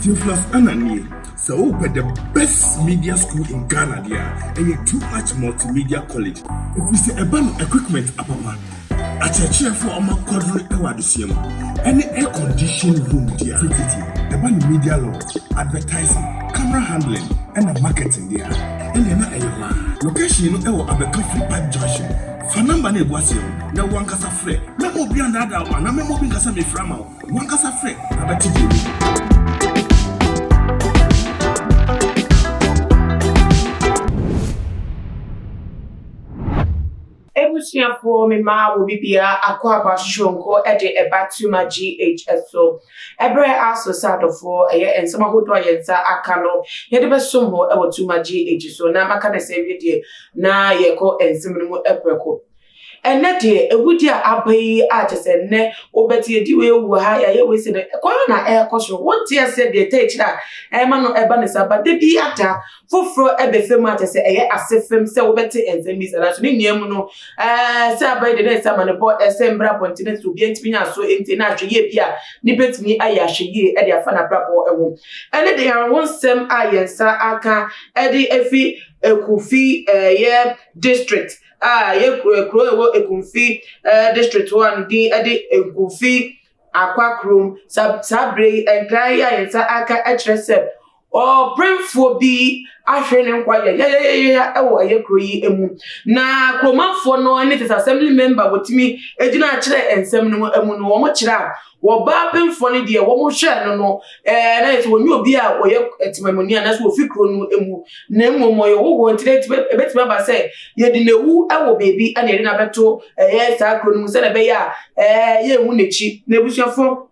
Theophilus Ananie, sɛ wopɛ the best media school in Ghana deɛ a, ɛyɛ Too Much Multimedia College. Ɛfiri sɛ ɛba no equipment apapa, akyerɛkyerɛfoɔ a ɔma kɔdere wɔ adesua mu, ɛne air condition room deɛ a, tititi ɛba no media law, advertising, camera handling, ɛna marketing deɛ a, ɛneɛ na ɛyɛ hɔ a. Location no ɛwɔ Abɛka Free Pipe Junction. Fa number no ɛgu aseɛ no na wankasa frɛ. Mɛma obi andaadaa wo anaa mɛma obi nkasa mefrɛ ama wo. Wankasa frɛ na bɛte deɛ mu. Ebusuafoɔ, mema wɔ bibia akɔ aba soronko de ɛba Tuma GH so. Ɛberɛ aso sɛ adɔfoɔ, ɛyɛ nsɛm ahodoɔ a yɛn nsa aka no yɛde bɛsom mo wɔ Tuma GH so, na maka ne sɛ wie deɛ na yɛkɔ nsɛm no mu prɛko. Ɛnɛ deɛ, awudie a aba yi a kyerɛ sɛ nnɛ wobɛte yɛdi wei awu wɔ ha, yɛayɛ wei sei no, kwan na ɛrekɔ so. Wonte aseɛ deɛ ɛtɔ akyire a ɛma no ɛba no saa, but da bi ada foforɔ ɛbɛfa mu a kyerɛ sɛ ɛyɛ ase fam sɛ wobɛte nsɛm bi saa. Nanso ne nyinaa mu no, ɛɛ sɛ aba yi deɛ na ɛsɛ amanebɔ ɛsɛ mbra abɔnten sɛ obiara ntumi nya aso ntie na ahwɛyie bi a nipa tumi ayɛ ahwɛyie ɛde afa n'abrabɔ ho. Ɛne deɛ awerɛhosɛm a yɛn nsa aka ɛde afi Ekufi ɛyɛ district a ɛyɛ kuro a ɛwɔ Ekumfi district hɔ a ne din de Ekumfi Akwa kurom. Saa saa berɛ yi, nkra yi a yɛn nsa aka kyerɛ sɛ ɔpemfoɔ bi ahwere ne nkwa yayayaya wɔ ɛyɛ kuro yi mu. Na kuromanfoɔ no ne tete assembly member wɔtumi gyina kyerɛ nsɛm no mu no, wɔn kyerɛ a wɔbaa pemfoɔ no deɛ wɔn hwɛɛ no no, na yɛ sɛ wɔnyɛ obi a wɔyɛ temamuni anaasɛ wɔfi kuro no mu, na mmom ɔyɛ hɔhoɔ, nti ɛbɛtumi aba sɛ yɛde n'awu wɔ baabi ɛna yɛde no abɛto ɛyɛ saa kuro no mu sɛdeɛ ɛbɛyɛ a yɛnhu n'akyi. Na abusuafoɔ,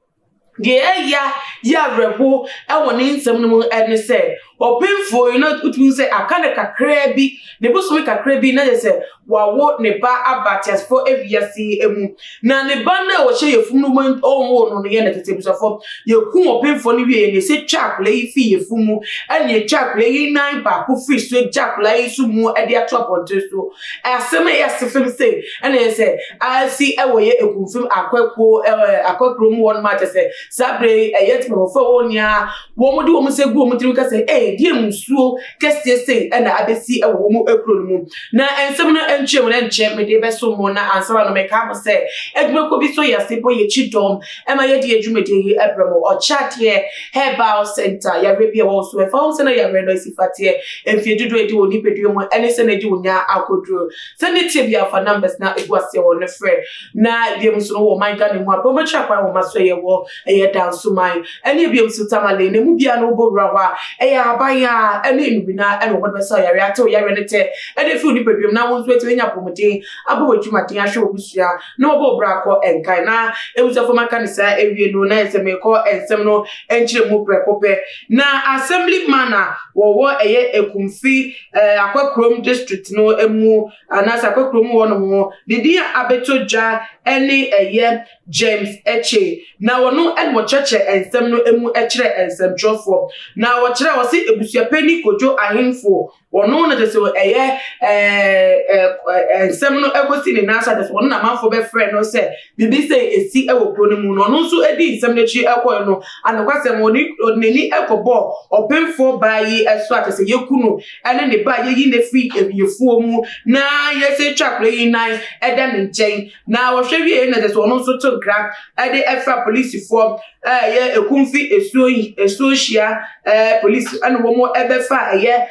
deɛ ɛya yɛ awerɛho wɔ ne nsɛm no mu ne sɛ ɔpemfoɔ yi na wotumi sɛ aka ne kakraa bi, ne bosome kakraa bi, na yɛ sɛ wawo ne ba aba teasefoɔ ewiase mu. Na ne ba no a wɔhyɛ yɛfum no mu ɔnwo no no yɛ ne tete. Abusuafoɔ, yɛku ɔpemfoɔ no wie yɛ ne sɛ twa akwadaa yi fi yɛfum mu, ɛna yɛtwa akwadaa yi nan baako firi so gya akwadaa yi so mu de ato abɔnten so. Asɛm a ɛyɛ ase fam sɛ ɛna yɛ sɛ asi ɛwɔ yɛ Ekumfim Akwakuo Akwakuro mu hɔ nom akyɛ sɛ saa bere yi ɛyɛ temamufoɔ a wɔn nyinaa wɔn de wɔn nsa gu wɔn tirim kasa deɛ musuo kɛseɛ sei ɛna abɛsi ɛwɔ wɔn kuro no mu. Na nsɛm no ntwa mu na nkyɛn mede bɛso mo, na ansa no meka mo sɛ adwumakuo bi so yɛ ase bɔ yɛkyi dɔm ɛma yɛde yɛ dwumadie yi ɛbrɛ mo. Ɔkyɛ adeɛ Herbal Center, yareɛ bi a ɛwɔ so, ɛfa ho sɛ na yareɛ no asi fateɛ, mfie dodoɔ edi wɔ nipadua mu ɛne sɛ na edi wo nya akoduro sɛ ne tie bi afa numbers na egu aseɛ wɔ ne frɛ. Na ebiom nso no, wɔ ɔman Ghana mu a bɛn kwan wɔ ma so ɛyɛ wɔ ɛyɛ Dansoman ɛne ebiom nso Tamale, na emu bia no wobɔ wura hɔ a ɛyɛ ahaban a ɛne nnubina ɛna wɔde bɛsa yare atew yare ne tɛ ɛde fi nipadua mu, na wɔn nso atumi anya apɔmuden abɔ wɔ adwumaden ahwɛ wɔ busua na wɔbɔ obra akɔ nkan. Na ebusuafo, maka ne saa ewie no, na yɛ sɛ mekɔ nsɛm no nkyerɛ mu prɛko pɛ. Na assembly man a wɔwɔ ɛyɛ Ekumfi Akwakurom district no mu anaasɛ Akwakurom hɔ nom, ne din a abɛtɔ dwa ɛne ɛyɛ James Eche, na wɔno ɛna wɔkyerɛkyerɛ nsɛm no mu kyerɛ nsɛmtwerɛfoɔ, na wɔkyerɛ wɔ sɛ ebusuapɛni Kodwo Ahemfo, wɔno na kyerɛ sɛ ɛyɛ ɛɛ ɛɛ nsɛm no ɛkɔsi ne nan so, kyerɛ sɛ wɔno na amanfoɔ bɛfrɛ no sɛ biribi sɛ esi ɛwɔ kuro no mu, na ɔno nso edi nsɛm n'akyi ɛkɔɛ no. Anokwasɛm, wɔde ɔde n'ani ɛkɔbɔ ɔpemfoɔ baa yi ɛso a kyerɛ sɛ yɛku no ɛne ne ba yɛyi ne firi yɛfuo mu na yɛsɛ twa akwadaa yi nan ɛda ne nkyɛn. Na wɔhwɛ wie na kyerɛ sɛ ɔno nso to nkra ɛde ɛfa polisifoɔ ɛyɛ Ekumfi esuo esuo hyia polisi, ɛna wɔn ɛbɛfa ɛyɛ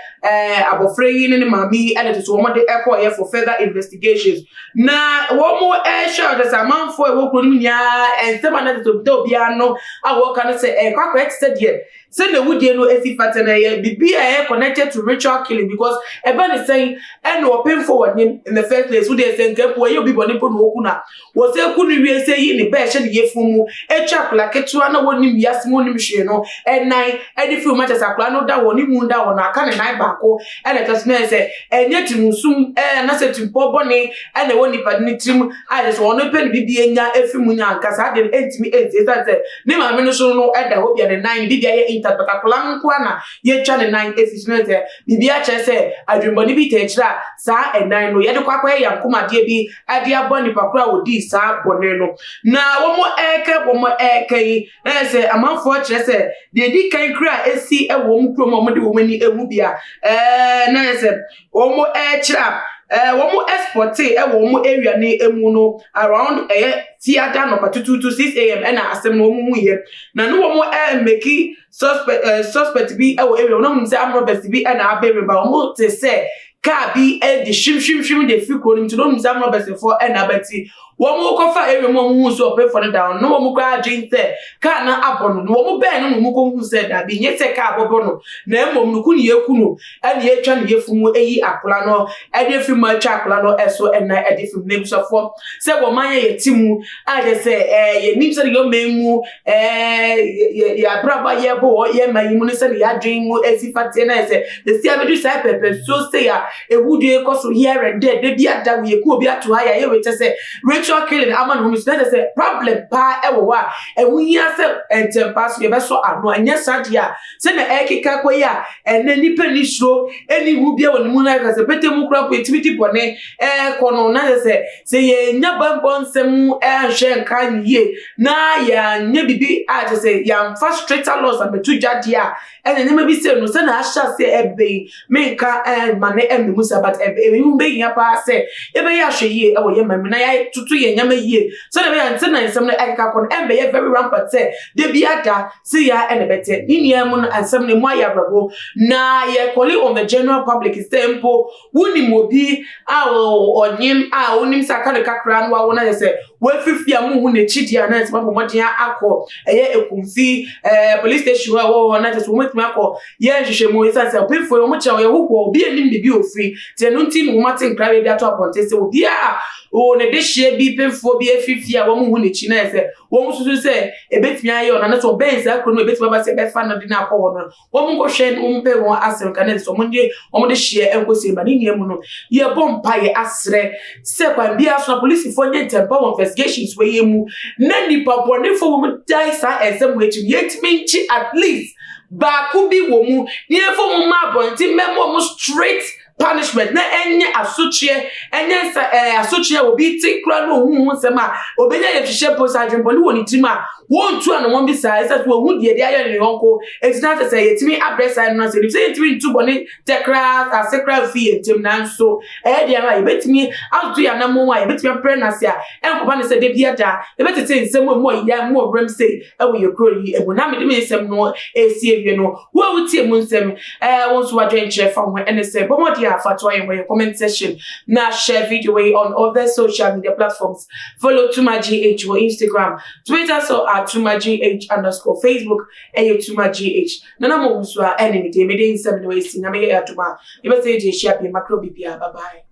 abɔfra yi ne ne maame yi, ɛna kyerɛ sɛ wɔn de ɛkɔ ɛyɛ for further investigations. Na wɔn ɛhyɛ ɔkyerɛ sɛ amanfoɔ a ɛwɔ kuro no mu nyinaa, nsɛm a na kyerɛ sɛ obi obiara no a wɔka no sɛ ɛkɔ akɔyɛ te sɛ deɛ sɛ na ewudie no esi fata na ɛyɛ bibi a ɛyɛ connected to ritual killing, because ɛba ne sɛn ɛna ɔpemfo wɔ ne in the first place? Wode sɛ nka mpo ɛyɛ obi bɔ ne mpo na oku na wɔsɛ ku no wie sɛ yi ne ba ɛhyɛ ne yɛfun mu, atwa akwadaa ketewa na wɔnim wiase mu, wɔnim hwee no ɛnan ɛde fi mu, akyɛ sɛ akwadaa no da wɔ ne mu da wɔ no aka ne nan baako. baako ɛna ɛtɔ so na sɛ ɛnyɛ tirimsum anaasɛ tirimpɔ bɔne ɛna ɛwɔ nipa ne tirim a yɛ sɛ ɔno pɛ ne bibi anya efi mu nya nka saa deɛ no ɛntumi ɛnti ɛsiane sɛ ne maame no so no ɛda hɔ bia ne nan bibi ayɛ intact, but akwadaa no nko ara yɛtwa ne nan efi so no sɛ biribi akyerɛ sɛ adwemmɔne bi tɛ akyire a saa ɛnan no yɛde kɔ akɔyɛ yankomadeɛ bi ɛde abɔ nipa koro a wɔdii saa bɔne no. Na wɔn ɛɛka yi ɛyɛ sɛ amanfoɔ kyerɛ sɛ deɛ edi kan kura a esi ɛwɔ wɔn kurom a wɔde wɔn ani ehu bi a na yɛ sɛ wɔn ɛɛkyerɛ a wɔn spot ɛwɔ wɔn area ne emu no around ɛyɛ Fiada nɔpa tututu 6 a.m. ɛna asɛm no wɔn hu yɛ na ne wɔn ɛɛmeki suspect bi ɛwɔ area wɔn ahu sɛ armed robbers bi ɛna abɛrɛ ba. Wɔn te sɛ kaa bi ɛdi hwimhwimhwim de fi kuro no mu, nti wɔn sɛ armed robbers foɔ ɛna abɛti. Wɔn kɔfa area mu a wɔn hu sɛ ɔpɛfo no down na wɔn kora adwene sɛ kaa no abɔ no, na wɔn bɛn no na wɔn kɔ hu sɛ dabi, nye sɛ kaa bɔbɔ no, na mmom no ku ne yɛku no ɛna yɛtwa ne yɛfu mu eyi akora no ɛde fi mu atwa akora no ɛso ɛna ɛde fi mu. Na ebusuafoɔ, sɛ wɔn man yɛ yɛte mu a kyerɛ sɛ yɛnim sɛ yɛ ɔman mu yɛ yɛ abrabɔ yɛbɔ wɔ yɛ man yi mu no, sɛ yɛ adwene mu esi fateɛ na yɛ sɛ esi abedu saa pɛpɛ so se a ewudie kɔ so here and there de bi ada wo yɛ ku obi ato ha yɛ ayɛ wei kyɛ sɛ ritual killing ama ne ho so na kyerɛ sɛ problem paa ɛwɔ hɔ a ɛho hia sɛ ntɛmpa so yɛbɛsɔ ano. Ɛnyɛ saa deɛ a, sɛnea ɛkeka kɔ yi a ɛnɛ nipa ni suro ɛni hu bia wɔ ne mu na ɛka sɛ pete mu kura po etimi di bɔne ɛɛkɔ no, na kyerɛ sɛ yɛnya bambɔ nsɛm ɛnhwɛ nka ne yie na yɛanyɛ bibi a kyerɛ sɛ yɛamfa stricter laws abɛto dwa deɛ a, ɛna nneɛma bi sɛ no sɛnea ahyɛ aseɛ ɛbɛ yi menka ɛma ne ɛmɛ mu sa, but ɛbɛ ɛmu bɛhia paa sɛ yɛbɛyɛ ahwɛ yie ɛwɔ yɛn man mu na yɛatoto yɛn nneɛma yie sɛdeɛ ɛbɛyɛ nte na nsɛm no ɛkeka kɔ no ɛmbɛyɛ very rampant sɛ debi ada sɛ yɛ ɛna bɛtɛ ne nua mu no. Nsɛm no mu ayɛ abrabɔ na yɛ calling on the general public sɛ mpo wonim obi a ɔnyim a wonim sɛ aka ne kakra no wawo na yɛ sɛ wafifi a muhu n'akyi deɛ a, na yɛ sɛ wabɔ mmɔden akɔ ɛyɛ Ekumfi police station hɔ a ɛwɔ hɔ na kyerɛ sɛ wɔn akɔ yɛ nhwehwɛmu, ɛsiane sɛ ɔpemfoɔ yi wɔn kyerɛ wɔyɛ hohoɔ, obi anim biribi ofiri nti ɛno nti na wɔn ate nkra bi ato abɔnten sɛ obiara o ne de hyia bi pemfoɔ bi afifi a wɔn hu n'akyi na yɛ sɛ wɔn susu sɛ ebetumi ayɛ ɔno anaasɛ ɔbɛn saa kuro no ebetumi aba sɛ ɛbɛfa no de no akɔ hɔ no, wɔn nkɔhwɛ no, wɔn mpɛ wɔn asɛm ka na sɛ wɔn de hyia nkɔsie ba. Ne nyinaa mu no, yɛbɔ mpa yɛ asrɛ sɛ kwan biara so na polisifoɔ nyɛ ntɛmpa wɔ investigations wɔ yɛ mu na nipa bɔnefoɔ wɔn dan saa ɛnsɛm wɔ akyi no, yɛntumi nkyi at least baako bi wɔ mu ne yɛmfa mu ma abɔnten mɛma wɔn straight punishment na ɛnyɛ asotweɛ, ɛnyɛ nsa asotweɛ a obi te kura na ohun ho nsɛm a obenya yɛ hyehyɛ mpo sɛ adwempɔne wɔ ne tirim a wɔntu ano wɔn bi saa, ɛsɛ sɛ ohun deɛ de ayɛ ne yɔnko. Eti na sɛ yɛtumi abrɛ saa no sɛ sɛ yɛtumi ntu bɔne tɛ koraa ase koraa fi yɛn ntɛm, nanso ɛyɛ deɛ a yɛbɛtumi atoto yɛn anam a yɛbɛtumi abrɛ n'ase a ɛnkɔba ne sɛ de bi ada yɛbɛtete nsɛm mu ɔyɛ mu ɔbrɛm se ɛwɔ yɛ kuro yi emu. Na mede me nsɛm no esi ewie no, wo a wotie mu nsɛm wɔn nso wadwenkyerɛ fa ho ɛne sɛ bɔmmɔden a fa to ayɛ wɔ yɛ comment section na share video wei on other social media platforms. Follow Tuma GH wɔ Instagram, Twitter so @TumaGH_, Facebook ɛyɛ Tuma GH. Nana mo nso a ɛne me deɛ mede nsɛm no esi na meyɛ adoma yɛbɛsɛ yɛgye ahyia bi makro bibia. Bye bye.